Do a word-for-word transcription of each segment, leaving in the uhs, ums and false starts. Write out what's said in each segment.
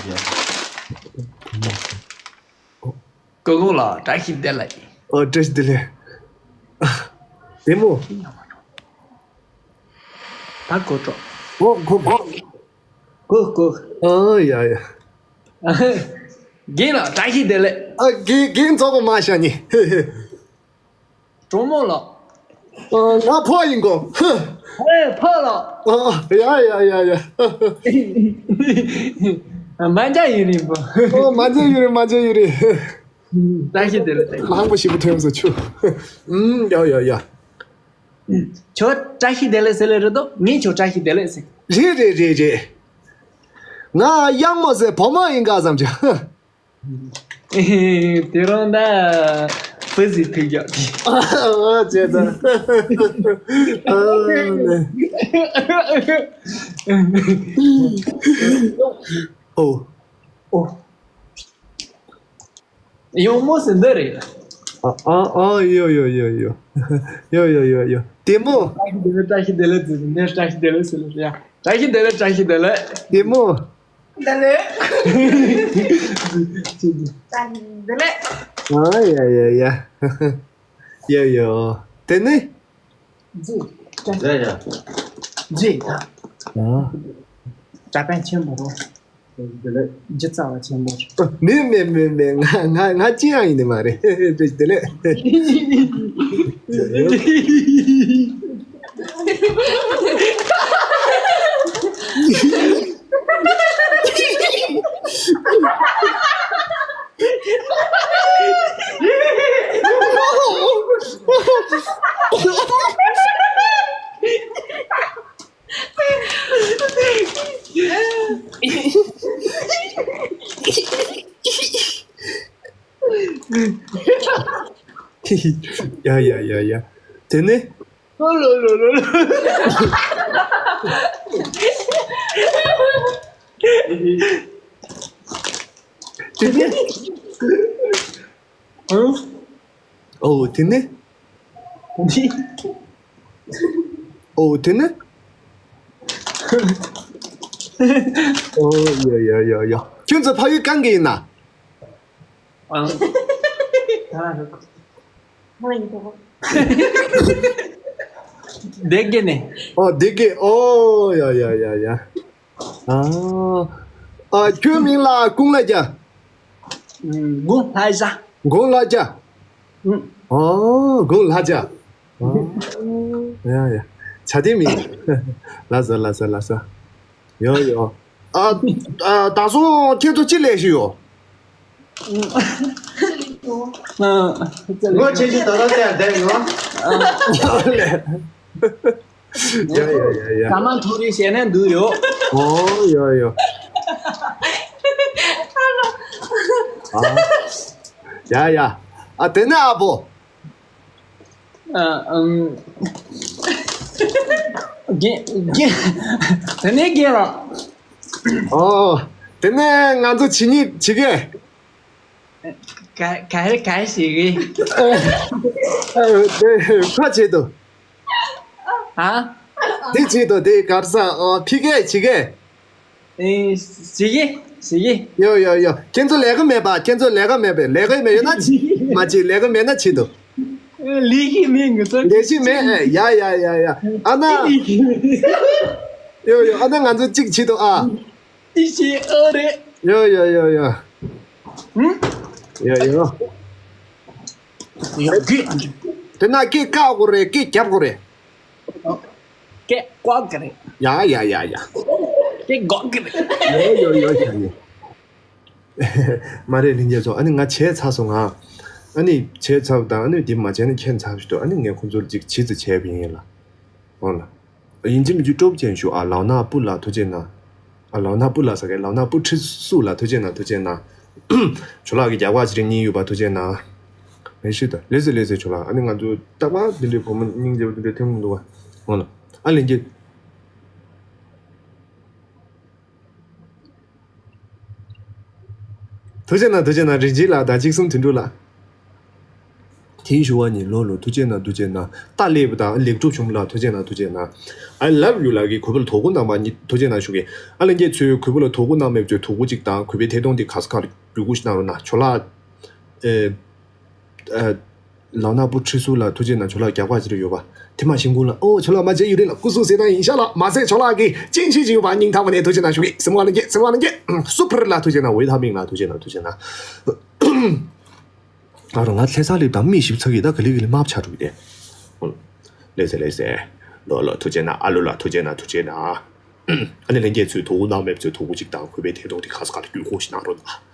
ཡ། སྐུ་ངོ་ལགས་བཀྲ་ཤིས་བདེ་ལེགས། ཨོ་བཀྲ་ཤིས་བདེ་ལེགས། བདེ་མོ། ད་གོ་ཀྲོ། ཨོ་གོ་གོ། གོ་གོ། ཨོ་ཡ་ཡ། རྒན་ལགས་བཀྲ་ཤིས་བདེ་ལེགས། ཨ་རྒན་རྒན་རྫོགས་པ་མ་ཤ་ཉེ། གྲོགས་མོ་ལགས། ཨ་ང་ཕོ་ཡིན་གོ། ཧེ་ཕོ་ལགས། ཨ་ཡ་ཡ་ཡ་ཡ། མ་འཇའ་ཡུ་རིང་པོ། ཨོ་མ་འཇའ་ཡུ་རིང་མ་འཇའ་ཡུ་རིང་། བཀྲ་ཤིས་བདེ་ལེགས། ལྷང་པོ་ཞིག་པོ་ཐོན་སོ་ཆུ། ཨུམ་ཡ་ཡ་ཡ། ཁྱོད་བཀྲ་ཤིས་བདེ་ལེགས་ཟེར་ལེ་རེད་དོ། ངས་ཁྱོད་བཀྲ་ཤིས་བདེ་ལེགས་ཟེར། རེད་རེད་རེད་རེད། ང་གཡང་མོ་ཟེར་བོ་མོ་ཡིན་ག་བསམ་བྱ། དེ་རང་ད་ཕུ་ཟི་ཐུག་རྒྱག་གི། ཨ་ཅེ་ད། ཨོ། ཨོ། གཡང་མོ་ཟེར་འདི་རེད། ཨ་ཨ་ཨ་ཡོ་ཡོ་ཡོ་ཡོ། ཡོ་ཡོ་ཡོ་ཡོ། བདེ་མོ། བཀྲ་ཤིས་བདེ་ལེགས་བཀྲ་ཤིས་བདེ་ལེགས་ཟེར་ལ་ཡ། བཀྲ་ཤིས་བདེ་ལེགས་བཀྲ་ཤིས་བདེ་ལེགས། བདེ་མོ། བདེ་ལེགས། བདེ་ལེགས། ཨ་ཡ་ཡ་ཡ། ཡོ་ཡོ། དེ་ནི། ཇི། ཡ་ཡ། ཇི། ཨ། ཅ་པན་ཆེན་པོ་རོ། བདེ་ལེགས། ཇི་རྩ་བ་ཆེན་པོ། མེད་མེད་མེད་མེད། ང་ང་ང་ཅི་ཡང་ཡིན་ནི་མ་རེད། བདེ་ལེགས། ཡ་ཡ་ཡ་ཡ། དེ་ནི། ལོ་ལོ་ལོ་ལོ། དེ་ནི། ཨང་། ཨོ་དེ་ནི། ཨོ་དེ་ནི། ཨོ་ཡ་ཡ་ཡ་ཡ། ཁྱོད་ཚོ་ཕ་ཡུལ་གང་གི་ཡིན་ན། ཨང་། ད་རུ། སྡེ་དགེ་ནས། ཨོ་སྡེ་དགེ། ཨོ་ཡ་ཡ་ཡ་ཡ། ཨ། ཨ་ཁྱོད་མིང་ལ་ཀུང་ལ་རྒྱ། ཀུང་ལ་རྒྱ། ཀུང་ལ་རྒྱ། ཨོ་ཀུང་ལ་རྒྱ། ཨོ། ཡ་ཡ། བྱ་དེ་མིན། ལ་ས་ལ་ས་ལ་ས། ཡོ་ཡོ། ཨ་ཨ་ད་སོང་ཁྱེད་ཚོ་ཅི་ལས་ཤི་ཡོ། ངོ་ཆེ་ཆེ་ད་ལྟ་བསྡད་ཡོད། ལས། ཡ་ཡ་ཡ་ཡ། ཟ་མ་འཐུང་རིགས་བྱས་ནས་འདུག་ཡོད། ཨོ་ཡ་ཡ། ཨ། ཡ་ཡ། ཨ་དེ་ནས་ཨ་བོ། ཨ་ཨམ། རྒན་རྒན། དེ་ནས་རྒན་ལགས། ཨོ། དེ་ནས་ང་ཚོ་ཇི་སྙེད་ཇི་གས། ག་ག་རེ་ག་རེ་ཞིག་རེད། ཨ་ཨ་དེ་ཁ་བྱེད་དོ། ཧ། དེ་བྱེད་དོ་དེ་གར་ས་ཨོ་ཕི་གས་ཇི་གས། ཨེ་ཞིག་གི་ཞིག་གི། ཡོ་ཡོ་ཡོ། ཁྱེད་ཚོ་ལས་ཀ་མེད་པ། ཁྱེད་ཚོ་ལས་ཀ་མེད་པས། ལས་ཀ་མེད་ཡོད་ན་ཅི། མ་ཅི་ལས་ཀ་མེད་ན་ཅི་འདུག་ལས་ཀ་མེད་ངུ་ཚོ། ལས་ཀ་མེད། ཨེ་ཡ་ཡ་ཡ་ཡ། ཨ་ན། ཡོ་ཡོ། ཨ་ན་ང་ཚོ་གཅིག་བྱེད་དོ་ཨ། ཏི་ཤི་ཨོ་རེད། ཡོ་ཡོ་ཡོ་ཡོ། ཧུམ། ཡོ་ཡོ། ཡོ་གི། དེ་ན་སྐད་བཀག་དགོས་རེད། སྐད་རྒྱབ་དགོས་རེད། སྐད་བཀག་གི་རེད། ཡ་ཡ་ཡ་ཡ། སྐད་འགོག་གི་རེད། ཡོ་ཡོ་ཡོ་ཡ་ཡ། མ་རེད་ལྷན་རྒྱས་ཚོ། ཨ་ནི་ང་བྱས་ཚར་སོང་ང་། ཨ་ནི་བྱས་ཚར་བ་དང་ཨ་ནི་འདི་མ་བྱས་ན་མཁྱེན་ཚར་ཞིག་འདུག་ཨ་ནི་ངས་ཁོང་ཚོར་ཅིག་བྱིས་ཙི་བྱས་པ་ཡིན་ལ། འོང་ལ། ཡིན་གཅིག་མིན་གཅིག་སྤྲོ་པོ་ཅན་ཞུ་ཨ། ལག་ན་སྤུ་ལ་ཐུགས་རྗེ་གནང་། ཨ་ལག་ན་སྤུ་ལ་ཟེར་གི། ལག་ན་སྤུ་ཁྲི་གསུམ་ལ་ཐུགས་རྗེ་གནང་། ཐུགས་རྗེ་གནང་། ཇོ་ལགས་ཀྱི་རྒྱབ་ཁ་ཅིག་རེ་གཉིས་ཡོད་པ་ཐུགས་རྗེ་གནང་། མེ་ཤི་ད་ལེ་ཟེར་ལེ་ཟེར་ཇོ་ལགས། ཨ་ནི་ང་ཚོ་རྟག་པར་འདི་འདྲའི་བུ་མོ་སྙིང་རྗེ་པོ་འདི་འདྲའི་ཐེངས་མི་འདུག་བ། འོང་ལ། ཨ་ལེན་གྱི། ཐུགས་རྗེ་གནང་། ཐུགས་རྗེ་གནང་། རིན་ཆེན་ལགས་དང་གཅིག་གསུམ་དོན་གྲུབ་ལགས། དེ་ཞུ་བ་ཉིད་ལོ་ལོ་ཐུགས་རྗེ་གནང་ཐུགས་རྗེ་གནང་། རྟ་ལེགས་པ་དང་ལེགས་གྲུབ་བྱུང་ལ་ཐུགས་རྗེ་གནང་ཐུགས་རྗེ་གནང་། ཨ་ལབ་ཡུ་ལགས་ཀྱིས་གུས་པ་ལ་དོ་དགོང་གནང་བ་ཉིད་ཐུགས་རྗེ་གནང་ཞུ་གི། ཨ་ལྷན་རྒྱས་ཚོས་གུས་པ་ལ་དོ་དགོང་གནང་མེད་ཚོས་དོ་དགོང་གཅིག་དང་གུས་པའི་ཐད་གཏོང་དེ་ག་ས་ག་ལ་བརྒྱུད་སྐུར་ཞིག་གནང་རོགས་གནང་ཆོ་ལགས། ཨེ། ཨ། ལག་ནག་པོ་ཁྲི་ཟུར་ལ་ཐུགས་རྗེ་གནང་ཆོ་ལགས་རྒྱག་པ་ཅི་རེ་ཡོད་པ། དེ་མ་ཤེས་ཀུན་ལ་ཨོ་ཆོ་ལགས་མ་བྱས་ཡུ་རེ་ལ་སྐུ་གཟུགས་ཟེར་ན་ཡིན་ཤག་ལ་མ་ཟད་ཆོ་ལགས་ཀྱི་སྤྱན་ཤེས་ཅིག་ཡོད་པ་སྙིང་ཐག་པ་ནས་ཐུགས་རྗེ་གནང་ཞུ་གི། སེམས་དབང་ལྷན་རྒྱས་སེམས་དབང་ལྷན་རྒྱས་སུ་ཕིར་ལ་ཐུགས་རྗེ་གནང་ཝེ་ཐ་མིང་ལ་ཐུགས་རྗེ་གནང་ཐུགས་རྗེ་གནང་། ཨ་རོ་ང་ལྷ་ས་སླེབས་དང་མི་ཞིབ་ཚགས་ཀྱི་ད་ག་ལི་ག་ལི་མ་ཆགས་འགྲོ་གི་དེ། ལེ་སེ་ལེ་སེ། ལོ་ལོ་ཐུགས་རྗེ་གནང་། ཨ་ལོ་ལ་ཐུགས་རྗེ་གནང་ཐུགས་རྗེ་གནང་། ཨ་ནི་ལྷན་རྒྱས་ཚོས་དོ་དགོང་གནང་མེད་ཚོས་དོ་དགོང་གཅིག་དང་གུས་པའི་ཐད་གཏོང་དེ་ག་ས་ག་ལ་བརྒྱུད་སྐུར་ཞིག་གནང་རོགས་གནང་།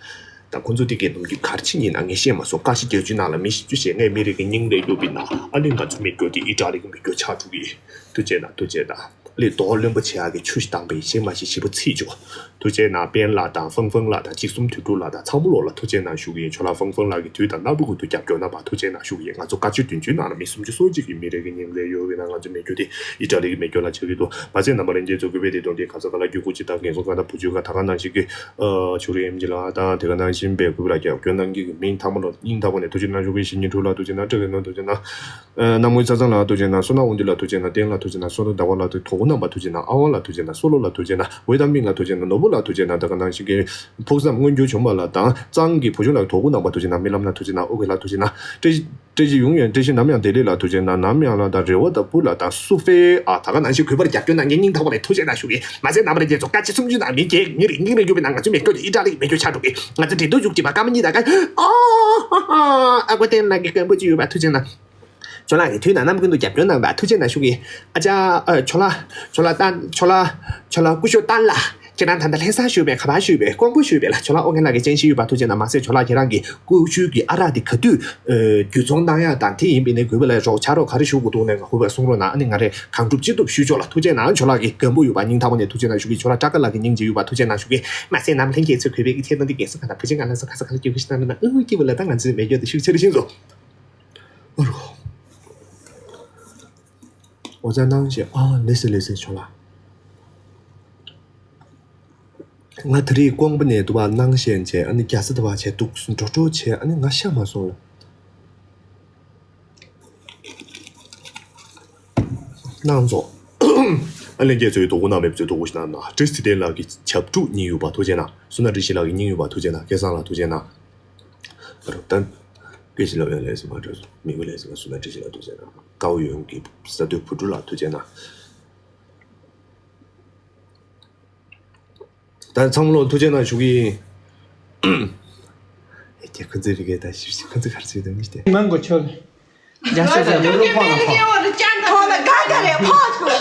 ད་ཁོང་ཚོ་དེ་གའི་ནམ་རྒྱུན་ག་རེ་བྱེད་ཉིན་ན་ངས་ཤེས་མ་སོང་། ཀ་ཤི་བརྒྱད་ཅུའི་ནང་ལ་མི་བཞི་བཅུ་ཞེ་ལྔའི་མི་རིགས་ཀྱི་སྙིང་རེ་གཡོ་བའི་ནང་ཨ་ནི་ང་ཚོ་མི་སྐྱོ་དེ་ཨི་ཏྲ་ལི་གི་མི་སྐྱོ་ཆགས་འགྲོ་གི། ཐུགས་རྗེ་གནང་ཐུགས་རྗེ་གནང་། ལས་དོགས་རློན་པོ་བྱེད་ཡག་གི་ཆུ་ཞིག་བཏང་པའི་ཤེས་མ་ཤེས་ཞིབ་པོ་ཚིག་ཆོག་ཐུགས་རྗེ་གནང་པེན་ལགས་དང་ཧྥང་ཧྥང་ལགས་དང་གཅིག་གསུམ་དོན་གྲུབ་ལགས་དང་ཚང་མ་ལོག་ལ་ཐུགས་རྗེ་གནང་ཞུ་གི་ཡིན། ཆོ་ལགས་ཧྥང་ཧྥང་ལགས་ཀྱི་དུས་དང་རྣམ་པ་ཀུན་ཏུ་རྒྱབ་སྐྱོར་གནང་བ་ཐུགས་རྗེ་གནང་ཞུ་གི་ཡིན། ང་ཚོ་བཀའ་ཆོས་བདུན་ཅུའི་ནང་ལ་མི་སུམ་ཅུ་སོ་གཅིག་གི་མི་རེ་གི་སྙིང་རེ་གཡོ་བའི་ནང་ང་ཚོ་མི་སྐྱོ་དེ་ཨི་ཏྲ་ལི་གི་མི་སྐྱོ་ལ་ཆགས་ཀྱི་འདུག་མ་ཟད་རྣམ་པ་ལྷན་རྒྱས་ཚོ་གུས་པའི་ཐད་གཏོང་དེ་ག་ས་ག་ལ་བརྒྱུད་སྐུར་ཅིག་དང་རྒན་གསུང་ག་དང་བུ་བཅོལ་ག་ད་ག་ནང་བཞིན་གྱི་ཨ་ཆོས་རིག་ཨེམ་ཆི་ལགས་དང་དེ་ག་ནང་བཞིན་པའི་གུས་པ་ལ་རྒྱབ་སྐྱོར་གནང་མཁན་གྱི་མི་ཐ་མ་ལ་སྙིང་ཐག་པ་ནས་ཐུགས་རྗེ་གནང་ཞུ་གི་ཡིན། གཞིས་ཉིན་ཕྲུག་ལ་ཐུགས་རྗེ་གནང་། བཀྲ་ཤིས་ལ་ཐུགས་རྗེ་གནང་། བསོད་ནམས་དབང་འདུས་ལ་ཐུགས་རྗེ་གནང་། བསྟན་ལ་ཐུགས་རྗེ་གནང་། བསོད་ནམས་དགའ་བ་ལ་ཐུགས་དོ་དགོང་གནང་བ་ཐུགས་རྗེ་གནང་། ཨ་ཝང་ལ་ཐུགས་རྗེ་གནང་། སོ་ལོ་ལ་ཐུགས་རྗེ་གནང་། ཝེ་ཏ་མིང་ལ་ཐུགས་རྗེ་གནང་། ནོར་བུ་ལ་ཐུགས་རྗེ་གནང་། ད་ག་ནང་བཞིན་གྱི་ཕུགས་བསམ་མངོན་འགྱུར་བྱུང་བ་ལ་དང་གཙང་གི་བུ་ཆུང་ལ་དོ་དགོང་གནང་བ་ཐུགས་རྗེ་གནང་། རྨི་ལམ་ན་ཐུགས་རྗེ་གནང་། ཨོ་ཁེ་ལ་ཐུགས་རྗེ་གནང་། བཀྲ་ཤིས་བཀྲ་ཤིས་ཡོང་ཡོང་བཀྲ་ཤིས་ནམ་ཡང་བདེ་ལེགས་ལ་ཐུགས་རྗེ་གནང་། ནམ་ཡང་ལ་དང་རེ་བ་དང་བུ་ལ་དང་སུ་ཕེ་ཨ་ད་ག་ནང་བཞིན་གུས་པར་རྒྱབ་སྐྱོར་གནང་མཁན་སྙིང་ཐག་པ་ནས་ཐུགས་རྗེ་གནང་ཞུ་གི་མ་ཟད་རྣམ་པ་ལྷན་རྒྱས་ཚོ་བཀའ་སྤྱི་སུམ་ཅུ་ནང་མི་རྒྱལ་ངེད་རིགས་སྙིང་རེ་གཡོ་བའི་ནང་ང་ཚོའི་མི་སྐྱོ་ཨི་ཏྲ་ལི་གི་མི་སྐྱོ་ཆགས་འགྲོ་གི་ང་ཚོ་འདྲེ་དོ་བཅུག་ཅིག་པ་ཀ་མ་གཉིས་དང་ཀ་ཨོ་ཨ་ཀོ་བསྟན་ལགས་ཀྱི་མགོན་པོ་ཅིག་ཡོད་པ་ཐུགས་རྗེ་གནང་། ཇོ་ལགས་ཀྱི་དུས་དང་རྣམ་ཀུན་ཏུ་རྒྱབ་སྐྱོར་གནང་བ་ཐུགས་རྗེ་གནང་ཞུ་གི། ཨ་ཅག་ཨ་ཇོ་ལགས་ཇོ་ལགས་ཏན་ཇོ་ལགས་ཇོ་ལགས་སྐུ་ཞབས་ཏན་ལགས་ཁྱེད་རང་ད་ལྟ་ལྷ་ས་བཞུགས་པའི་ག་པར་བཞུགས་པའི་ཀོང་པོ་བཞུགས་པའི་ལ་ཇོ་ལགས་ཨོ་རྒྱན་ལགས་ཀྱི་སྤྱན་ཤེས་ཡོད་པ་ཐུགས་རྗེ་གནང་། མ་ཟད་ཇོ་ལགས་ཁྱེད་རང་གི་སྐུ་ཞབས་ཀྱི་ཨ་རག་དེ་ག་དུས་ཨ་བརྒྱུད་ཚོང་གནང་ཡག་དང་དེ་ཡིན་པས་ནས་གུས་པ་ལ་རོགས་ཆ་རོགས་ག་རེ་ཞུ་དགོས་འདུག་ནས་གུས་པ་གསུང་རོགས་གནང་། ཨ་ནི་ང་རེ་གང་ཐུབ་ཅི་ཐུབ་ཞུ་ཆོག་ལ་ཐུགས་རྗེ་གནང་། ཇོ་ལགས་ཀྱི་མགོན་པོ་ཡོད་པ་སྙིང་ཐག་པ་ནས་ཐུགས་རྗེ་གནང་ཞུ་གི། ཇོ་ལགས་ཀྲ་ཀ་ལགས་ཀྱི་སྙིང་རྗེ་ཡོད་པ་ཐུགས་རྗེ་གནང་ཞུ་གི། མ་ཟད་རྣམ་ལྷན་རྒྱས་ཚོས་གུས་པའི་གི་ཐད་གཏོང་འདི་རྒྱལ་ས་ཁ་ན་བུ་ཆེན་ག་ལ་ས་ཁ་ས་ཁ་ལ་སྐྱོད་གི་ཤི་ན་ན་ཨུ་སྐྱིད་པོ་ལ་ད་ང་ཚོའི་མེ་སྐྱོ་དེ་ཤུགས་ཆེ་རེ་ཤིན་ཚོ། ཨ་རོ། ཨོ་ཙ་གནང་ཞེས་ཨ་ལེ་སེ་ལེ་སེ་ཆོག་ལ། ང་དེ་རིང་ཀོང་པོ་ནས་དུ་བ་གནང་ཞེས་བྱས་ཨ་ནི་རྒྱ་ས་དུ་བ་བྱས་འདུག་འགྲོ་འགྲོ་བྱས་ཨ་ནི་ང་ཤ་མ་སོང་ལ། གནང་རོགས། ཨ་ལྷན་རྒྱས་ཚོས་དོ་དགོང་གནང་མེད་ཚོས་དོ་དགོང་ཞིག་གནང་ན་ཀྲིས་ཏི་ཏན་ལགས་ཀྱི་ཞབས་དྲུང་གཉིས་ཡོད་པ་ཐུགས་རྗེ་གནང་། སུ་ན་ཀྲི་ཤི་ལགས་ཀྱི་སྙིང་ཡོད་པ་ཐུགས་རྗེ་གནང་། སྐལ་བཟང་ལགས་ཐུགས་རྗེ་གནང་། ཨ་རོ་ཏན། ཀྲི་ཤི་ལགས་ཡང་ལས་སུ་མ་འགྲོ་སོང་། མི་བུ་ལས་སུ་མ་སུ་ན་ཀྲི་ཤི་ལགས་ཐུགས་རྗེ་གནང་། ཀའོ་ཡོན་གྱི་ས་དོད་བུ་ཕྲུག་ལགས་ཐུགས་རྗེ་གནང་། ད་ཚང་མ་ལོ་ཐུགས་རྗེ་གནང་ཞུ་གི་ཡིན། ཨེ་ཀྱེ་ཁོ་ཚོའི་རིགས་ད་ཞིབ་ཞིབ་ཁོ་ཚོ་གར་ཚུད་དུ་མི་སྟེ། མང་གོ་ཆོལ། རྒྱ་ཤོད་ཟེར་ལོ་ལོ་ཕོག་ན་ཕོག་ཕོག་ན་དགའ་དགའ་རེད་ཕོག་ཐུབ།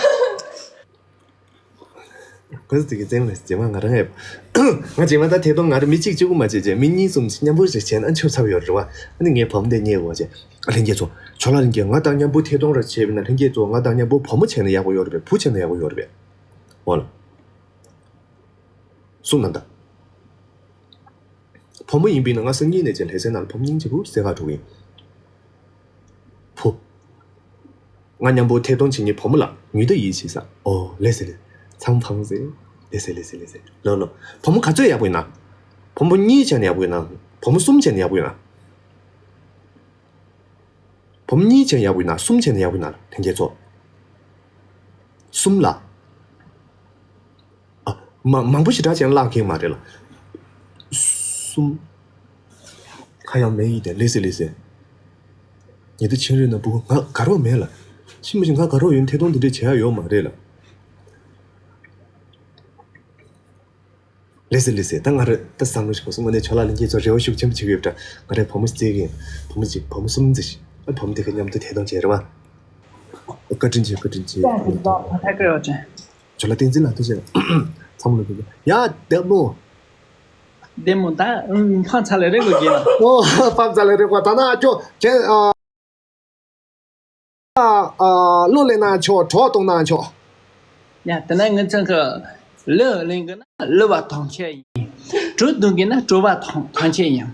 ཁོ་ཚོ་དེ་གི་བཙན་ལ་རྗེས་མ་ང་རང་ཨེབ། ང་རྗེས་མ་ད་ཐད་གཏོང་ང་རང་མི་གཅིག་གཅིག་པུ་མ་བྱེད་ཅེས་མི་གཉིས་གསུམ་མཉམ་པོ་ཞིག་བྱས་ན་ཆོབ་ཚབ་ཡོད་རེད་བ། ཨ་ནི་ངའི་བུ་མོ་དེ་ཉེ་བོ་བྱས། ཨ་ལྷན་རྒྱས་ཚོ། ཇོ་ལགས་ལྷན་རྒྱས་ང་དང་མཉམ་པོ་ཐད་གཏོང་ར་བྱས་པ་ན་ལྷན་རྒྱས་ཚོ་ང་དང་མཉམ་པོ་བུ་མོ་བྱས་ན་ཡག་པོ་ཡོད་རེད་པས་བུ་བྱས་ན་ཡག་པོ་ཡོད་རེད་པས། འོ་ལ། གསུངས་ན་ད། བུ་མོ་ཡིན་པས་ན་ང་སང་ཉིན་ནས་ཀྱང་ལྷ་སའི་ནང་ལ་བུ་མོ་སྙིང་རྗེ་པོ་བསད་ག་འགྲོ་གི་ཡིན། བུ། ང་མཉམ་པོ་ཐད་གཏོང་བྱེད་མཁན་བུ་མོ་ལ་ཉུལ་ད་ཡིད་ཆེས་ས། ཨོ་ལེ་སེ་ལེ། ཚང་ཕ་མ་ཟེར། ལེ་སེ་ལེ་སེ་ལེ་སེ། ལོ་ལོ། བུ་མོ་ག་ཚོད་ཡག་པོ་ཡིན་ན། བུ་མོ་གཉིས་བྱས་ན་ཡག་པོ་ཡིན་ན། བུ་མོ་གསུམ་བྱས་ན་ཡག་པོ་ཡིན་ན། བུ་མོ་གཉིས་བྱས་ན་ཡག་པོ་ཡིན་ན་གསུམ་བྱས་ན་ཡག་པོ་ཡིན་ན་ལྷན་རྒྱས་ཚོ། གསུམ་ལ། ཨ། མ་མང་པོ་ཞེ་དྲག་ཅན་བརླག་མཁན་མ་རེད་ལ། གསུམ། ཁ་ཡང་མེད་ཡིན་ཏེ་ལེ་སེ་ལེ་སེ། ཉེ་དུ་ཆེན་རེད་ན་བུ་ང་དགའ་རོགས་མེད་ལ། ཤི་མ་ཤི་ང་དགའ་རོགས་ཡོད་ཐད་གཏོང་དེ་འདྲས་བྱེད་ཡ་ཡོད་མ་རེད་ལ། ལེ་སེ་ལེ་སེ་ད་ང་རེ་ད་བསམ་བློ་ཞིག་གོ་སོང་། དངོས་གནས་ཇོ་ལགས་ལྷན་རྒྱས་ཚོ་རེ་བ་ཤུགས་ཆེན་པོ་བྱེད་ཀྱི་ཡོད་འདྲ། ང་རེ་བུ་མོ་བཙལ་གི་ཡིན། བུ་མོ་གཅིག་བུ་མོ་གསུམ་ཙམ་ཞིག་ཨ་བུ་མོ་དེ་ག་མཉམ་དུ་ཐད་གཏོང་བྱེད་རེད་བ། བཀའ་དྲིན་ཆེ་བཀའ་དྲིན་ཆེ། ཇོ་ལགས་བསྟན་འཛིན་ལགས་ཐུགས་རྗེ་ཆེ། ཚང་མ་ལ་ཐུགས་རྗེ་ཆེ། ཡ་བདེ་མོ། བདེ་མོ་ད་ཕམ་ཚ་ལེ་རེ་གོ་གེ་ལ། ཨོ་ཕམ་ཚ་ལེ་རེ་གོ་ད་ན་ཁྱོད་ཁྱེད་ཨ། ཨ། ཨ། གླུ་ལེན་ན་ཆོག་གྲོགས་གཏོང་ན་ཆོག་ཡ་དེ་ན་ངི་ཚང་གི་གླུ་ལེན་གི་ན་གླུ་བ་ཐང་ཆད་ཡིན། གྲོགས་གཏོང་གི་ན་གྲོགས་བ་ཐང་ཐང་ཆད་ཡིན།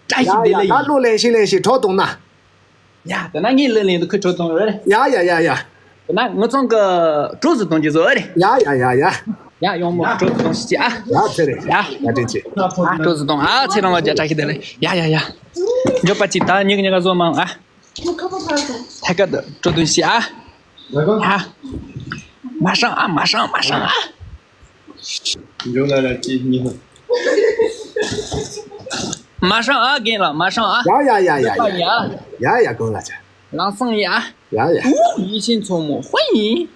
བཀྲ་ཤིས་བདེ་ལེགས་ཡིན། ད་གླུ་ལེན་ཤིག་ལེན་ཤིག་གྲོགས་གཏོང་ན། ཡ་དེ་ན་ངས་གླུ་ལེན་དུ་ཁོས་གྲོགས་གཏོང་རེད། ཡ་ཡ་ཡ་ཡ། དེ་ན་ངི་ཚང་གི་གྲོགས་སུ་གཏོང་རྒྱུ་བཟོ་རེད། ཡ་ཡ་ཡ་ཡ། ཡ་ཡོང་མོ་གྲོགས་སུ་གཏོང་ཤིག་ཅི་ཨ། ཡ་ཚེ་རེད། ཡ་བཀའ་དྲིན་ཆེ། ཨ་གྲོགས་སུ་གཏོང་ཨ་ཚེ་རིང་ལ་རྒྱ་བཀྲ་ཤིས་བདེ་ལེགས་ཡ་ཡ་ཡ། འགྱོད་པ་ཅིག་ད་ཉིག་ཉིག་ག་བཟོ་མང་ཨ། ཐད་ཀར་དུ་འགྲོ་དོན་ཤེས་ཨ། ཧ། མ་ཧྲང་ཨ་མ་ཧྲང་མ་ཧྲང་ཨ། འགྱོད་ལ་ལ་ཅི་ཉིག་མ་ཧྲང་ཨ་རྒན་ལགས་མ་ཧྲང་ཨ། ཡ་ཡ་ཡ་ཡ་ཡ། ཡ་ཡ་དགོན་ལ་ཆ། ལང་སང་ཡ། ཡ་ཡ། ཨུ་ཡིད་བཞིན་མཚོ་མོ་དཔེ་ཡིན།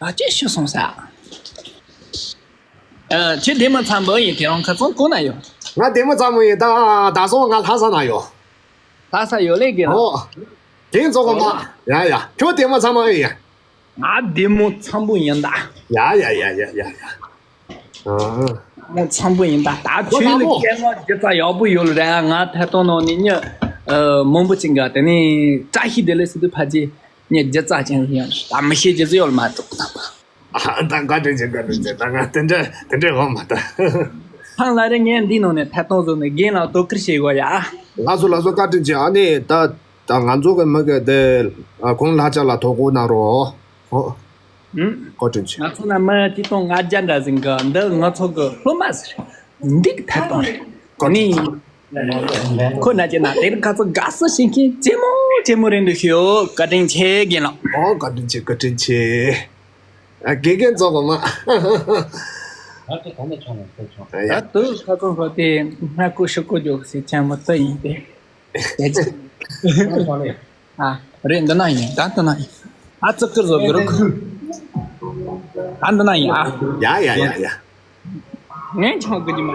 ཨ་ཅེ་ཤི་སོང་ས། ཨ་ཁྱེད་བདེ་མོ་འཚམ་པོ་ཡིན་དེ་རང་ཁ་ཚོན་གོ་ན་ཡོད། ང་བདེ་མོ་འཚམ་པོ་ཡིན་ད། ད་སོང་ང་ལྷ་ས་ན་ཡོད། ལྷ་ས་ཡོད་ལེ་གི་ལ། ཨོ། དེ་ཚོ་གོ་མ། ཡ་ཡ་ཁྱོད་བདེ་མོ་འཚམ་པོ་ཡིན། ང་བདེ་མོ་འཚམ་པོ་ཡིན་ད། ཡ་ཡ་ཡ་ཡ་ཡ་ཡ། ཨ། མོ་འཚམ་པོ་ཡིན་ད། ད་ཁྱོད་ལ་སྐད་ངག་སྒྱུ་རྩལ་ཡག་པོ་ཡོད་ལ་ར། ང་ཐད་གཏོང་ནང་ནས་མྱི་མང་པོ་ཅིག་ག་དེ་ནས་བཀྲ་ཤིས་བདེ་ལེགས་ཟེར་དུས་ཕ་ཅེ་མྱི་སྒྱུ་རྩལ་ཅན་ཡང་ད་མི་ཤེས་རྒྱུ་ཟིག་ཡོད་མ་གཏོགས་ད། ཨ་ད་བཀའ་དྲིན་ཆེ་བཀའ་དྲིན་ཆེ། ད་ང་དེ་འདྲ་དེ་འདྲ་འོང་མ་ད། ཧང་ལ་རེ་ངས་འདི་ནང་ནས་ཐད་གཏོང་བཟོ་ནས་རྒན་ལགས་དོ་ཁུར་བྱེད་དགོས་ཡ། ལགས་སོ་ལགས་སོ་བཀའ་དྲིན་ཆེ། ཨ་ནི་ད་ད་ང་ཚོ་གི་མི་གི་དེ་ཨ་ཁོང་ལྷ་ཆ་ལ་དོ་ཁུར་གནང་རོགས། ཨོ། ཧུམ། བཀའ་དྲིན་ཆེ། ང་ཚོ་ན་མི་ཆིག་སྟོང་ལྔ་བརྒྱ་འདྲ་ཟིན་གི་འདི་ང་ཚོ་གི་སློབ་མ་ཟེར། འདི་གི་ཐད་གཏོང་རེད། ཁོ་ནི། ཁོ་ན་ཅེ་ན་དེར་ཁ་ཚོ་དགའ་བསུ་བྱེད་མཁན་ཇེ་མོ་ཇེ་མོ་རེད་འདུག་ཤོད། བཀའ་དྲིན་ཆེ་རྒན་ལགས། ཨོ་བཀའ་དྲིན་ཆེ་བཀའ་དྲིན་ཆེ། ཨ་དགེ་རྒན་ཚོ་གོ་མ། ད་དུ་ཁ་ཚོ་ཧོ་དེ་སྔ་ཁུ་ཤོ་ཁུ་འཇོག་སེ་ཆེན་མོ་ཏི་ཡིན་ཏེ། ཨ་རེད་འདི་ན་ཡིན་ད་འདི་ན་ཡིན། ཨ་ཙི་ཀིར་བཟོ་དགོས་རུ། ཨ་འདི་ན་ཡིན་ཨ། ཡ་ཡ་ཡ་ཡ། ངས་ཆང་གི་མ།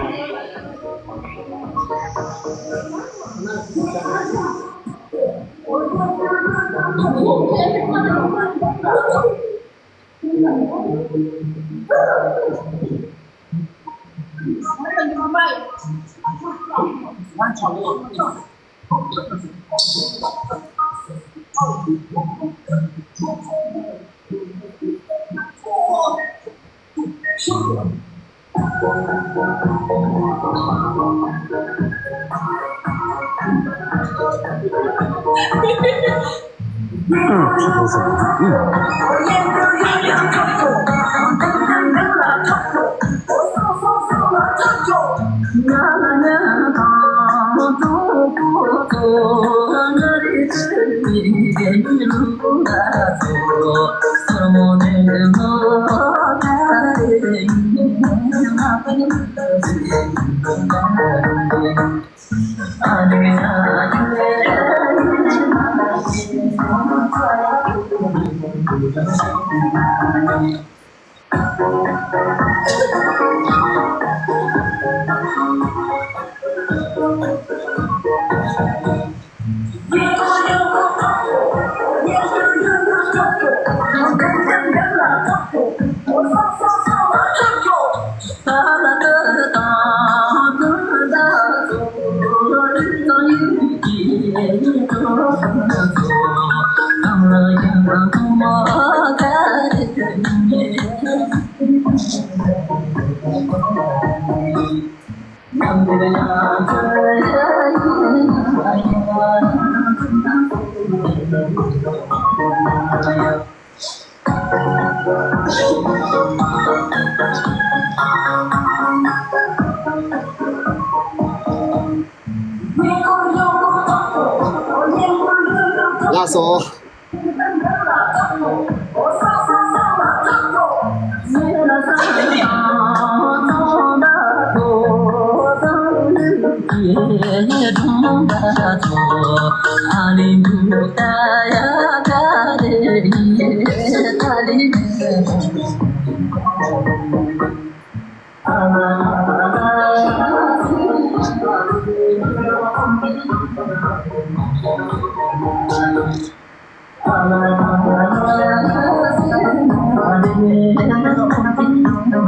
ལགས་སོ།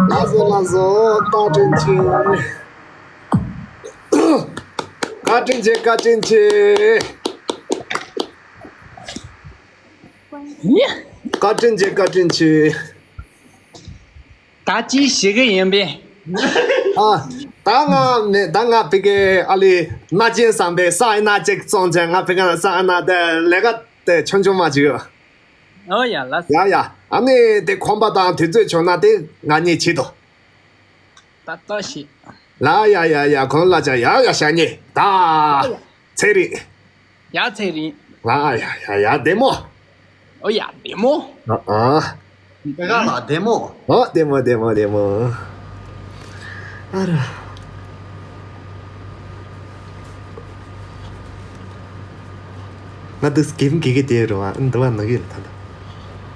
ལགས་སོ་ལགས་སོ། བཀའ་དྲིན་ཆེ། བཀའ་དྲིན་ཆེ། བཀའ་དྲིན་ཆེ། བཀའ་དྲིན་ཆེ། ད་ཅི་ཞིག་གི་ཡིན་པས། ཨ། ད་ང་ནི་ད་ང་ཕི་གེ་ཨ་ལི་ན་ཅན་བསམ་པའི་ས་ཨེ་ན་ཅིག་བཙོང་ཅན། ང་ཕི་གེ་ན་ས་ཨེ་ན་དེ་ལས་ཀ་དེ་ཆུང་ཆུང་མ་ཅིག་ཡོད། ཨོ་ཡ་ལ། ཡ་ཡ། ཨ་ནི་དེ་ཁོམ་པ་དང་དུས་ཚོད་བྱུང་ན་དེ་ང་གཉིས་བྱེད་དོ། ད་ལྟ་ཞིག་ལ་ཡ་ཡ་ཡ། ཁོང་ལ་ཅག་ཡ་ཡ་ཤ་ཉེ་ད། ཚེ་རིང་། ཡ་ཚེ་རིང་། ལ་ཡ་ཡ་ཡ། བདེ་མོ། ཨོ་ཡ་བདེ་མོ། ཨ་ཨ། དེ་ག་ལ་བདེ་མོ། ཨོ་བདེ་མོ་བདེ་མོ་བདེ་མོ། ཨ་ར། ང་འདུག་སེ་གིམ་གི་གི་དེ་རུ་བ་འདི་བ་ནག་གི་ལ་ད་ད།